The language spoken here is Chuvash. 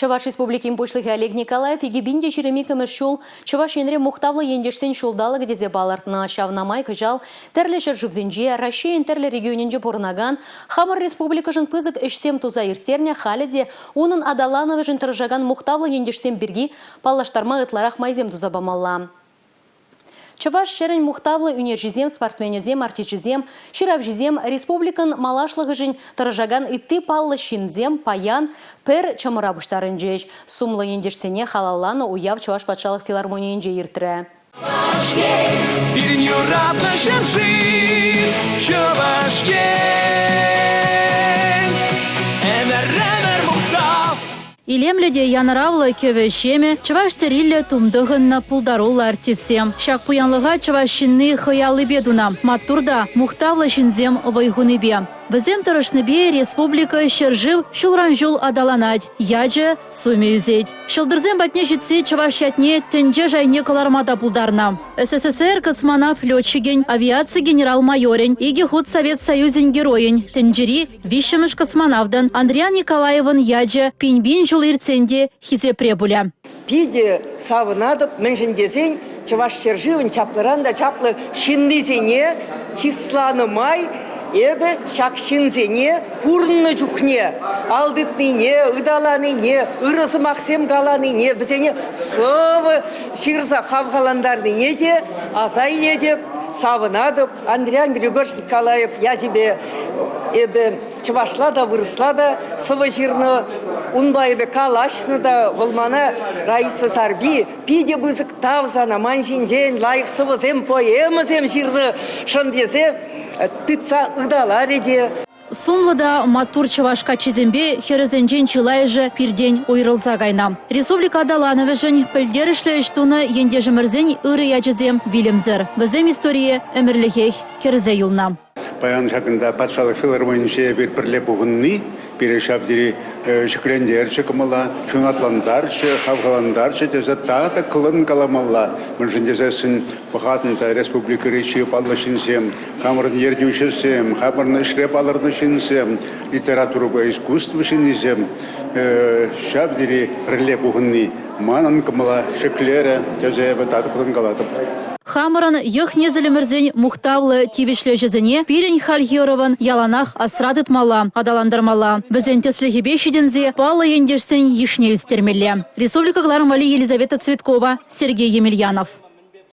Чӑваш Республикин Пуҫлӑхӗ Олег Николаев 2022-мӗш ҫул Чӑваш Енре мухтавлӑ ентешсен ҫулталӑкӗ тесе палӑртнӑ. Ҫавна май кӑҫал тӗрлӗ ҫӗршывсенче, Раҫҫейӗн тӗрлӗ регионӗнче пурӑнакан, хамӑр республикӑшӑн пысӑк ӗҫсем туса ирттернӗ, халӗ те унӑн аталанӑвӗшӗн тӑрӑшакан мухтавлӑ ентешсем пирки паллаштарма ытларах майсем туса памалла. Чӑваш ҫӗрӗн мухтавлӑ ӳнерҫисем, спортсменӗсем, артисчӗсем, ҫыравҫисем, республикӑн малашлӑхӗшӗн тӑрӑшакан ытти паллӑ ҫынсем паян пӗр чӑмӑра пуҫтарӑнчӗҫ. Сумлӑ ентешсене халалланӑ уяв Чӑваш патшалӑх филармонийӗнче иртрӗ. Пирӗн юратнӑ ҫӗршыв Чӑваш Ен. Ӗмӗр-ӗмӗр мухтав! Илемлӗ те янӑравлӑ кӗвӗ-ҫемӗ, чӑваш тӗриллӗ тум тӑхӑннӑ пултаруллӑ артистсем. Ҫак пуянлӑха чӑваш ҫынни хӑй аллипе тунӑ. Маттур та мухтавлӑ ҫынсем вӑй хунипе. Вӗсем тӑрӑшнипе республика, ҫӗршыв ҫулран-ҫул аталанать, ячӗ, сумӗ ӳсет. Ҫӑлтӑрсем патне ҫитсе чӑваш ятне тӗнче шайне кӑларма та пултарнӑ. СССР космонавт летчикӗн, авиаци генерал-майорӗн, икӗ хут Совет Союзӗн Геройӗн, тӗнчери Виҫҫӗмӗш космонавтӑн Андриян Николаевӑн ячӗ пин-пин ҫул иртсен те хисепре пулӗ. Питӗ савӑнатӑп, мӗншӗн тесен Чӑваш ҫӗршывӗн чаплӑран та чаплӑ ҫыннисене чысланӑ май эпӗ ҫак ҫынсене пурӑннӑ чухне ал тытнине, ыталанине, ырӑ сӑмахсем каланине, вӗсене сӑвӑ ҫырса хавхалантарнине те аса илетӗп, савӑнатӑп. Андриян Григорьевич Николаев ячӗпе эпӗ чӑвашла та, вырӑсла та сӑвӑ ҫырнӑ. Унпа эпӗ калаҫнӑ та, вӑл мана Раиса Сарпи питӗ пысӑк тав сана ман ҫинчен лайӑх сӑвӑсем, поэмӑсем ҫырнӑшӑн тесе тытса ыталарӗ те. Сумлӑ та маттур чӑваш каччисемпе хӗрӗсенчен чылайӑшӗ пиртен уйрӑлса кайнӑ. Республика аталанӑвӗшӗн пӗлтерӗшлӗ ӗҫ тунӑ ентешӗмӗрсен ырӑ ячӗсем вилӗмсӗр. Вӗсем историе ӗмӗрлӗхех кӗрсе юлнӑ. Паян ҫакӑнта патшалӑх филармонийӗнче эпир пӗрле пухӑнни пире ҫав тери ҫӗклентерчӗ кӑмӑла, ҫунатлантарчӗ, хавхалантарчӗ тесе татӑклӑн каламалла. Мӗншӗн тесессӗн пӑхатӑн та республикӑри чи паллӑ ҫынсем, хамӑрӑн ертӳҫӗсем, хамӑрӑн ӗҫре палӑрнӑ ҫынсем, литературӑпа искусство ҫыннисем ҫав тери пӗрле пухӑнни манӑн кӑмӑла ҫӗклерӗ тесе эпӗ татӑклӑн калатӑп. Хамӑрӑн йӑх-несӗлӗмӗрсен мухтавлӑ тивӗҫлӗ ӗҫӗсене пирӗн хальхи ӑрӑвӑн яланах асра тытмалла, аталантармалла. Вӗсен тӗслӗхӗпе ҫитӗнсе паллӑ ентешсен йышне ӳстермелле. Республика кӑларӑм валли Елизавета Цветкова, Сергей Емельянов.